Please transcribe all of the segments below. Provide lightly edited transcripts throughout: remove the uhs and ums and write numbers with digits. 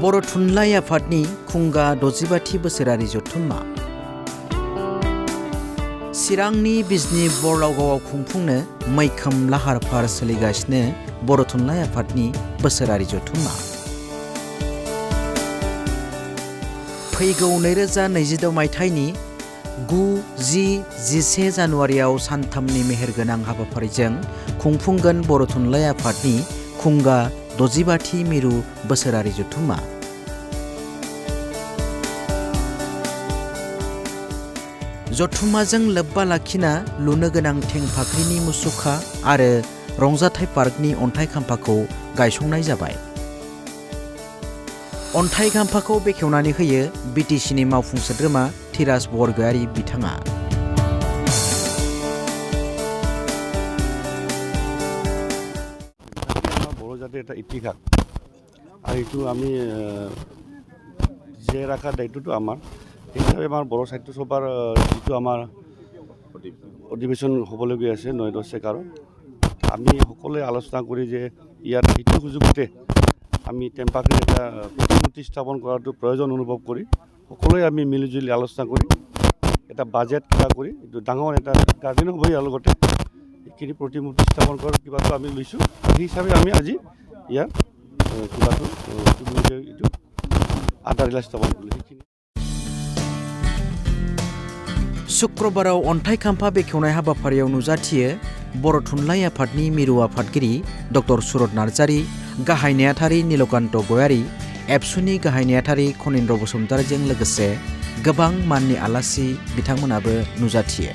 बर' थुनलाइ आफादनि खुंगा 65थि बोसोरारि जथुम्मा चिरांनि बिजनी बरलावगावआव खुंफुंनो मैखोम लाहार फाहार सोलिगासिनो बर' थुनलाइ आफादनि बोसोरारि जथुम्मा। फैगौ 2026 मायथाइनि 9, 10, 11 जानुवारियाव सानथामनि मेहेरगोनां हाबाफारिजों खुंफुंगोन बर' थुनलाइ आफादनि खुंगा 65थि मिरु बोसोरारि जथुम्मा। जथुम्माजों लोब्बा लाखिना लुनो गोनां थेंफाख्रिनि मुसुखा आरो रंजाथाइ पार्कनि अन्थाइ खाम्फाखौ गायसंनाय जाबाय। अन्थाइ खाम्फाखौ बेखेवनानै होयो बिटिसिनि मावफुं सोद्रोमा धीराज बरगयारी बिथाङा। বড়ো জাতিৰ এটা ইতিহাস আৰু এইটো আমি জীয়াই ৰখাৰ দায়িত্বটো আমাৰ। সেই হিচাপে আমাৰ বড়ো সাহিত্য সভাৰ যিটো আমাৰ অধিৱেশন হ'বলগীয়া আছে 9-10 চেকাৰত আমি সকলোৱে আলোচনা কৰি যে ইয়াত সেইটো সুযোগতে আমি টেম্পাৰ্ড এটা প্ৰতিমূৰ্তি স্থাপন কৰাটো প্ৰয়োজন অনুভৱ কৰি সকলোৱে আমি মিলিজুলি আলোচনা কৰি এটা বাজেট কিবা কৰি এইটো ডাঙৰ এটা গাৰ্ডেন হ'ব। ইয়াৰ লগতে এইখিনি প্ৰতিমূৰ্তি স্থাপন কৰাৰ কিবাটো আমি লৈছোঁ। সেই হিচাপে আমি আজি ইয়াৰ কিবাটো এইটো আধাৰশিলা স্থাপন কৰিলোঁ। সেইখিনি शुक्रबाराव अन्थाइ खाम्फा बेखेवनाय हाबाफारियाव नुजाथियो बर' थुनलाइ आफादनि मिरु आफादगिरि डक्टर सुरत नार्जारी, गाहाय नेहाथारि नीलकान्त गयारी, एबसुनि गाहाय नेहाथारि खनीन्द्र बसुमतारीजों लोगोसे गोबां माननि आलासि बिथांमोनाबो नुजाथियो।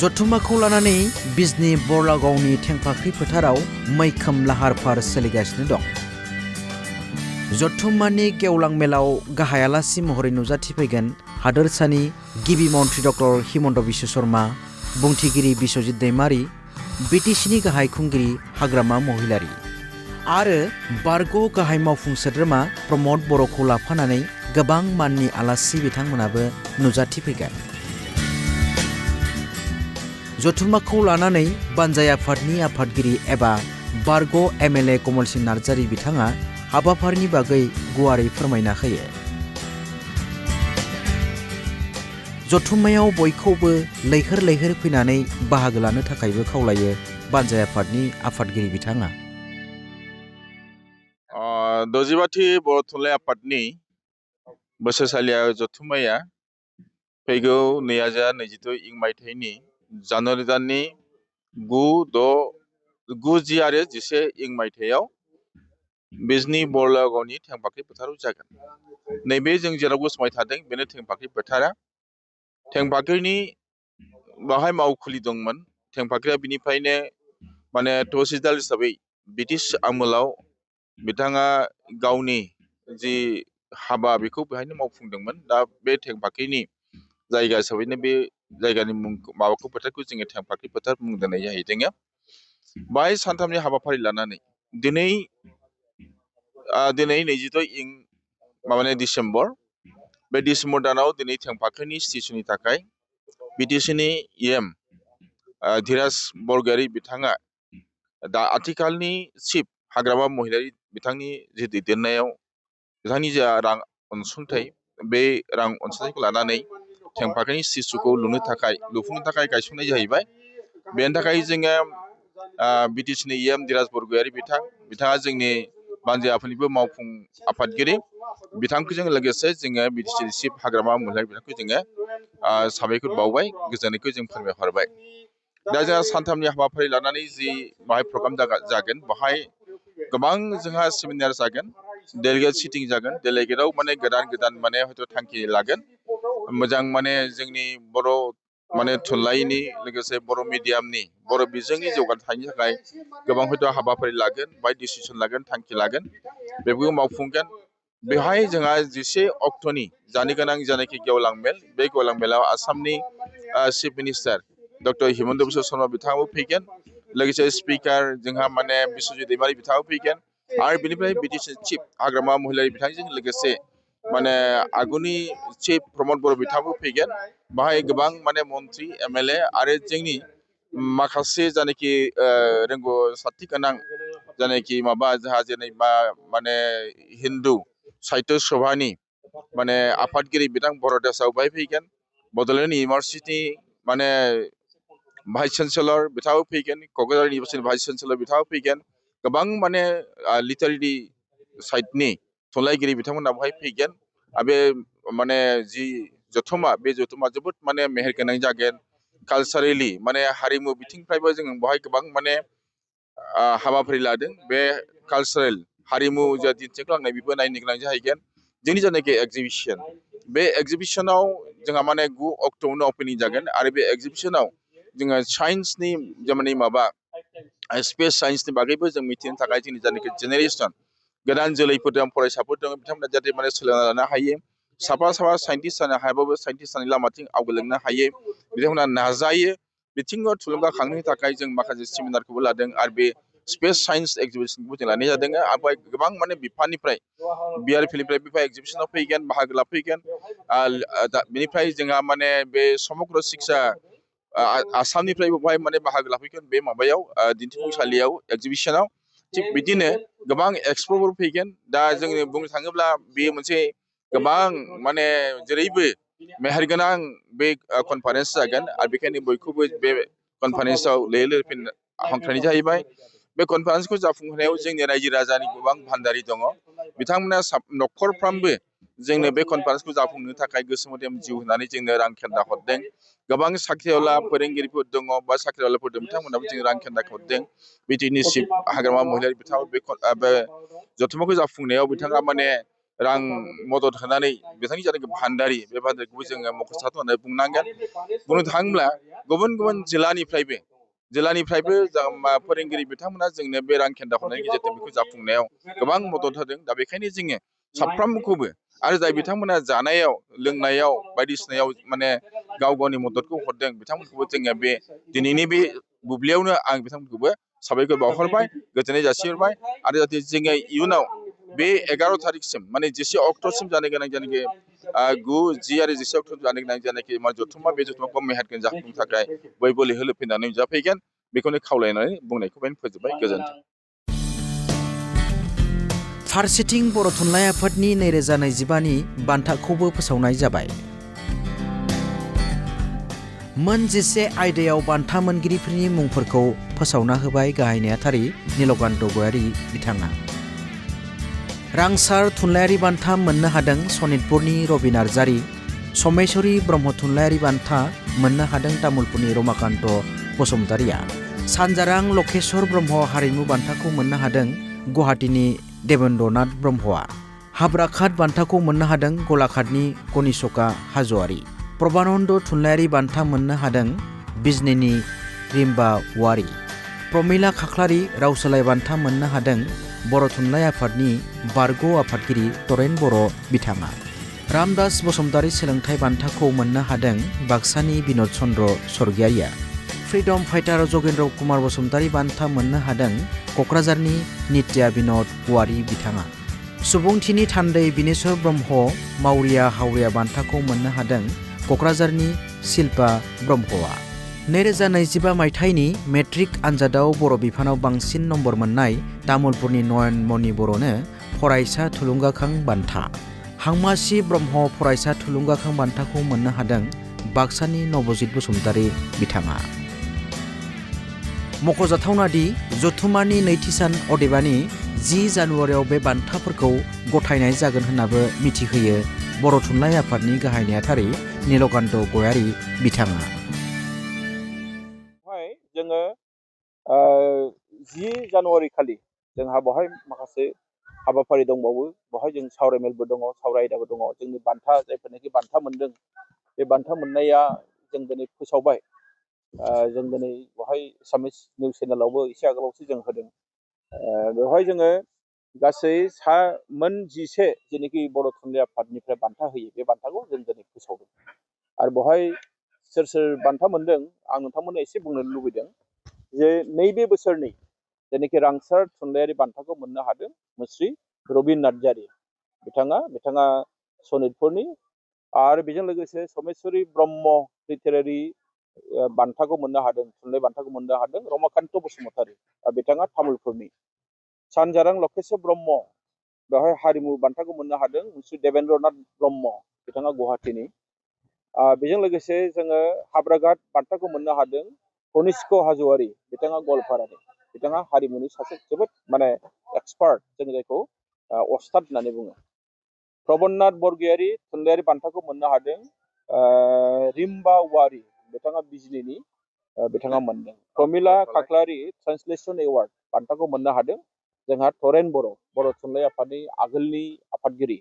जथुम्माखौ लानानै बिजनी बरलागावनि थेंफाख्रि फोथाराव मैखोम लाहार फाहार सोलिगासिनो दं। जथुम्मानि गेवलां मेलाव गाहाय आलासि महरै नुजाथिफैगोन हादोरसानि गिबि मन्त्रि डक्टर हिमन्त बिश्व शर्मा, बुंथिगिरि बिश्वजित दैमारी, बिटिसिनि गाहाय खुंगिरि हाग्रामा महिलारी आरो बारग' गाहाय मावफुं सोद्रोमा प्रमद बर'खौ लाफानानै गोबां माननि आलासि बिथांमोनाबो नुजाथिफैगोन। जथुम्माखौ लानानै बानजाय आफादनि आफादगिरि एबा बारग' MLA कमलसिं नार्जारी बिथाङा हाबाफारिनि बागै गुवारै फोरमायना होयो। जथुम्मायाव बयखौबो लैहोर लैहोर फैनानै बाहागो लानो थाखायबो खावलायो बानजाय आफादनि आफादगिरि बिथाङा। 65थि बर' थुनलाइ आफादनि बोसोरसालियाव जथुम्माया फैगौ 2026 मायथाइनि जानुवारि दाननि 9, 10 आरो 11 मायथाइयाव बिजनी बरलागावनि थेंफाख्रि फोथाराव जागोन। नैबे जों जेराव गसंबाय थादों बेनो थेंफाख्रि फोथारा। थेंफाख्रिनि बाहाय मावखुलि दंमोन। थेंफाख्रिया बिनिफ्रायनो माने तहसिलदार हिसाबै ब्रिटिश आमोलाव बिथाङा गावनि जि हाबा बेखौ बेहायनो मावफुंदोंमोन। दा बे थेंफाख्रिनि जायगा हिसाबैनो बे जायगानि मुं माबाखौ फोथारखौ जोङो थेंफाख्रि फोथार मुं दोननाय जाहैदों। बाहाय सानथामनि हाबाफारि लानानै दिनै 22 डिसेम्बर बे डिसेम्बर दानाव दिनै थेंफाख्रिनि स्टेसननि थाखाय बिटिसिनि EM धीराज बरगयारी बिथाङा दा आथिखालनि चिफ हाग्रामा महिलारी बिथांनि जि दैदेननायाव बिथांनि जा रां अनसुंथाइ बे रां अनसुंथाइखौ लानानै थेंफाख्रिनि स्टेचुखौ लुफुंनो थाखाय गायसंनाय जाहैबाय। बेनि थाखाय जोङो बिटिसिनि EM धीराज बरगयारी बिथाङा जोंनि बानजाय आफादनिबो मावफुं आफादगिरि बिथांखौ लोगोसे जोङो बिटिसि चिफ हाग्रामा महिलारी बिथांखौ जोङो साबायखर बावबाय, गोजोननायखौ जों फोरमायहरबाय। दा जोंहा सानथामनि हाबाफारि लानानै जि बाहाय प्रग्राम जागोन बाहाय गोबां जोंहा सेमिनार जागोन, डेलिगेट सिटिं जागोन। डेलिगेटआव माने गोदान माने हयथ' थांखि लागोन मोजां माने जोंनि बर' माने थुनलाइनि लोगोसे बर' मिडियामनि बर' बिजोंनि जौगाथायनि थाखाय गोबां हयथ' हाबाफारि लागोन, बाय डिसिसन लागोन, थांखि लागोन, बेफोरखौ मावफुंगोन। बेवहाय जोंहा 11 अक्ट'नि जानो गोनां जानाखि गेवलां मेल, बे गेवलां मेलाव आसामनि chief minister doctor Himanta Biswa Sharma बिथाङाबो फैगोन। लोगोसे स्पिकार जोंहा माने बिश्वजित दैमारी बिथाङाबो फैगोन आरो बिनिफ्राय बिटिसि चिफ हाग्रामा महिलारी बिथांजों लोगोसे माने आगुनि चिफ प्रमद बर' बिथाङाबो फैगोन। बाहाय गोबां माने मन्त्रि MLA आरो जोंनि माखासे जानाखि रोंगौथि गोनां जायनाखि माबा जोंहा जेनेबा माने हिन्दु साहित्य सभानि माने आफादगिरि बिथां बरदासआव बाहाय फैगोन बड'लेण्ड इउनिभारसिटि माने भाइस चेन्सेलर बिथाङाबो फैगोन क'क्राझार इउनिभारसिटिनि भाइस चेन्सेलर बिथाङाबो फैगोन गोबां माने लिटारेरि साइडनि थुनलाइगिरि बिथांमोना बेवहाय फैगोन आरो बे माने जि जथुमा बे जथुमा जोबोद माने मेहेरगोनां जागोन कालसारेलि माने हारिमु बिथिंनिफ्रायबो जों बेवहाय गोबां माने हाबाफारि लादों बे कालसारेल हारिमु जा दिन्थिलांनाय बेबो नायनो गोनां जाहैगोन जोंनि जायनाखि एगजिबिसन बे एगजिबिसनाव जोंहा माने 9 अक्ट'आवनो अपेनिं जागोन आरो बे एगजिबिसनाव जोङो साइन्सनि माने माबा स्पेस साइन्सनि बागैबो जों मिथिनो थाखाय जोंनि जायनाखि जेनेरेसन गोदान जोलैफोर दं फरायसाफोर दं बिथांमोना जाहाथे माने सोलोंना लानो हायो साफा साफा साइन्टिस्ट जानो हायाबाबो साइन्टिस्ट जानाय लामाथिं आवगायलांनो हायो बिथांमोना नाजायो बिथिङाव थुलुंगाखांनो थाखाय जों माखासे सेमिनारखौबो लादों आरो बे स्पेस साइन्स एक्जिबिसनखौबो जों लानाय जादों आरो गोबां माने बिफाननिफ्राय बिआरपिनिफ्राय बिफा एक्जिबिसनाव फैगोन बाहागो लाफैगोन बेनिफ्राय जोंहा माने बे समग्र शिक्षा आसामनिफ्रायबो बेवहाय माने बाहागो लाफैगोन बे माबायाव दिन्थिफुंसालियाव एक्जिबिसनाव थिग बिदिनो गोबां एक्सप'फोर फैगोन दा जोङो बुंनो थाङोब्ला बेयो मोनसे गोबां माने जेरैबो मेहेरगोनां बे कनफारेन्स जागोन आरो बेखायनो बयखौबो बे कनफारेन्सआव लैहोर लैहोर हांख्रायनाय जाहैबाय बे कनफारेन्सखौ जाफुंहोनायाव जोंनि रायजो राजानि गोबां भान्दारि दङ बिथांमोना न'खरफ्रामबो जोंनो बे कनफारेन्सखौ जाफुंनो थाखाय गोसो मोदोम जिउ होनानै जोंनो रां खेन्दा हरदों गोबां साख्रिआवला फोरोंगिरिफोर दङ बा साख्रिआवलाफोर दं बिथांमोनाबो जों रां खेन्दा हरदों बिटिनि चिफ हाग्रामा महिलारि बिथाङा बे जथुम्माखौ जाफुंनायाव बिथाङा माने रां मदद होनानै बिथांनि जायनाखि भान्दारि बे भान्दारिखौबो जोङो मख'जाथाव होननानै बुंनांगोन बुंनो थाङोब्ला गुबुन गुबुन जिल्लानिफ्रायबो फोरोंगिरि बिथांमोना जोंनो बे रां खेन्दा हरनायनि गेजेरजों बेखौ जाफुंनायाव गोबां मदद होदों दा बेखायनो जोङो साफ्रोमखौबो आरो जाय बिथांमोना जानायाव लोंनायाव बायदिसिनायाव माने गाव गावनि मददखौ हरदों बिथांमोनखौबो जोङो बे दिनैनि बे बुब्लियावनो आं बिथांमोनखौबो साबायखर बावहरबाय गोजोननाय जासिहरबाय आरो जाहाथे जोङो इयुनाव बे 11 थारिखसिम माने 10 अक्ट'सिम जानो गोनां जानाखि 9, 10 आरो 11 अक्ट' जानो गोनां जानाखि जथुम्मा बे जथुम्माखौ मेहेरगोन जाफुंनो थाखाय बयबो लैहोर लैहोर नुजाफैगोन बेखौनो खावलायनानै बुंनायखौ बेनो फोजोबबाय गोजोन्थों। फारसेथिं बर' थुनलाइ आफादनि 2025नि बान्थाखौबो फोसावनाय जाबाय। मोन 11 आयदायाव बान्था मोनगिरिफोरनि मुंफोरखौ फोसावना होबाय गाहाय नेहाथारि नीलकान्त गयारी बिथाङा। रांसार थुनलाइयारि बान्था मोननो हादों सनितपुरनि रबि नार्जारी, समेश्वरी ब्रह्म थुनलाइयारि बान्था मोननो हादों तामुलपुरनि रमाकान्त बसुमतारिया, सानजारां लकेश्वर ब्रह्म हारिमु बान्थाखौ मोननो हादों गुवाहाटीनि देवेन्द्रनाथ ब्रह्मआ, हाब्राखात बान्थाखौ मोननो हादों गलाघाटनि कनिष्का हाज'वारी, प्रबानन्द थुनलाइयारि बान्था मोननो हादों बिजनीनि रिम्बा वारी, प्रमिला खाख्लारि राव सोलाय बान्था मोननो हादों बर' थुनलाइ आफादनि बारग' आफादगिरि तरेन बर' बिथाङा, रामदास बसुमतारी सोलोंथाइ बान्थाखौ मोननो हादों बाक्सानि बिन'द चन्द्र स्वर्गियारिया, फ्रिडम फाइटार जगेन्द्र कुमार बसुमतारी बान्था मोननो हादों क'क्राझारनि नित्या बिन'द औवारी बिथाङा, सुबुंथिनि थान्दै बिनेश्वर ब्रह्म मावरिया हावरिया बान्थाखौ मोननो हादों क'क्राझारनि शिल्पा ब्रह्मआ। 2025 मायथाइनि मेट्रिक आनजादाव बर' बिफानाव बांसिन नम्बर मोननाय तामुलपुरनि नयनमणि बर'नो फरायसा थुलुंगाखां बान्था, हांमासि ब्रह्म फरायसा थुलुंगाखां बान्थाखौ मोननो हादों बाक्सानि नबजित बसुमतारी बिथाङा। मख'जाथावना दि जथुम्मानि नैथि सान अदेबानि 10 जानुवारियाव बे बान्थाफोरखौ गथायनाय जागोन होन्नाबो मिथिहोयो बर' थुनलाइ आफादनि गाहाय नेहाथारि नीलकान्त गयारी बिथाङा। जोङो 10 जानुवारि खालि जोंहा बेवहाय माखासे हाबाफारि दंबावो बेवहाय जों सावरायमेलबो दङ सावराय आयदाबो दङ जोंनि बान्था जायफोरनाखि बान्था मोनदों बे बान्था मोननाया जों दिनै फोसावबाय जों दिनै बेवहाय एसामिस निउस चेनेलावबो एसे आगोलावसो जों होदों बेवहाय जोङो गासै मोन 11 जेनोखि बर' थुनलाइ आफादनिफ्राय बान्था होयो बे बान्थाखौ जों दिनै फोसावदों आरो बेवहाय सोर सोर बान्था मोनदों आं नोंथांमोननो एसे बुंनो लुबैदों जे नैबे बोसोरनि जेनोखि रांसार थुनलाइयारि बान्थाखौ मोननो हादों मुस्रि रबि नार्जारी बिथाङा सनितपुरनि आरो बेजों लोगोसे समेश्वरी ब्रह्म लिटारेरि बान्थाखौ मोननो हादों थुनलाइ बान्थाखौ मोननो हादों रमाकान्त बसुमतारी बिथाङा तामुलपुरनि सानजारां लकेश ब्रह्म बेवहाय हारिमु बान्थाखौ मोननो हादों। मुंसु देवेन्द्रनाथ ब्रह्म बिथाङा गुवाहाटीनि। बेजों लोगोसे जोङो हाब्राघाट बान्थाखौ मोननो हादों कनिष्क हाज'वारि बिथाङा गवालपारानि। बिथाङा हारिमुनि सासे जोबोद माने एक्सपार्ट, जों जायखौ अस्थाद होननानै बुङो। प्रबन्नाथ बरगयारि थुनलाइयारि बान्थाखौ मोननो हादों रिम्बा वारि बिथाङा बिजनीनि, बिथाङा मोनदों। प्रमिला खाख्लारि ट्रान्सलेसन एवार्ड बान्थाखौ मोननो हादों जोंहा थरेन बर' थुनलाइ आफादनि आगोलनि आफादगिरि।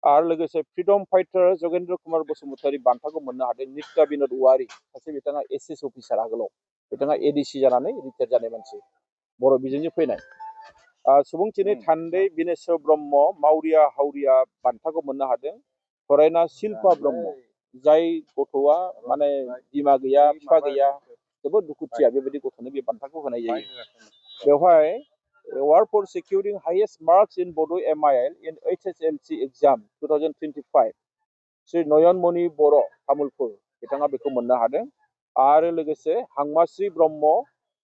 आरो लोगोसे फ्रिडम फाइटार जगेन्द्र कुमार बसुमतारी बान्थाखौ मोननो हादों नित्या बिनोद औवारि, सासे बिथाङा एसएस अफिसार आगोलाव, बिथाङा एडिसि जानानै रिटायार जानाय मानसि, बर' बिजोंनि फैनाय। सुबुंथिनि थान्दै बिनेस्वर ब्रह्म मावरिया हावरिया बान्थाखौ मोननो हादों फरायना शिल्पा ब्रह्म, जाय गथ'आ माने बिमा गैया बिफा गैया जोबोद दुखुथिया, बेबायदि गथ'नो बे बान्थाखौ होनाय जायो। बेवहाय Award for securing highest marks in Bodo MIL in HSLC exam 2025 Shri नयनमणि बर' तामुलपुर बिथाङा बेखौ मोननो हादों। आरो लोगोसे हांमाश्री ब्रह्म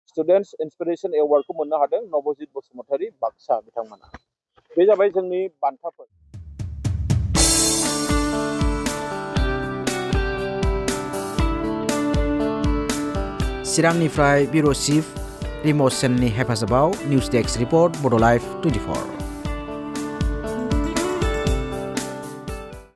स्टुडेन्टस इन्सपिरेसन एवार्डखौ मोननो हादों नबजित बसुमतारी बाक्सा बिथांमोना। बे जाबाय जोंनि बान्थाफोर। चिरांनिफ्राय बिउर' चिफ रिमस सेननि हेफाजाबाव निउज डेस्क रिपर्ट बड' लाइभ 24।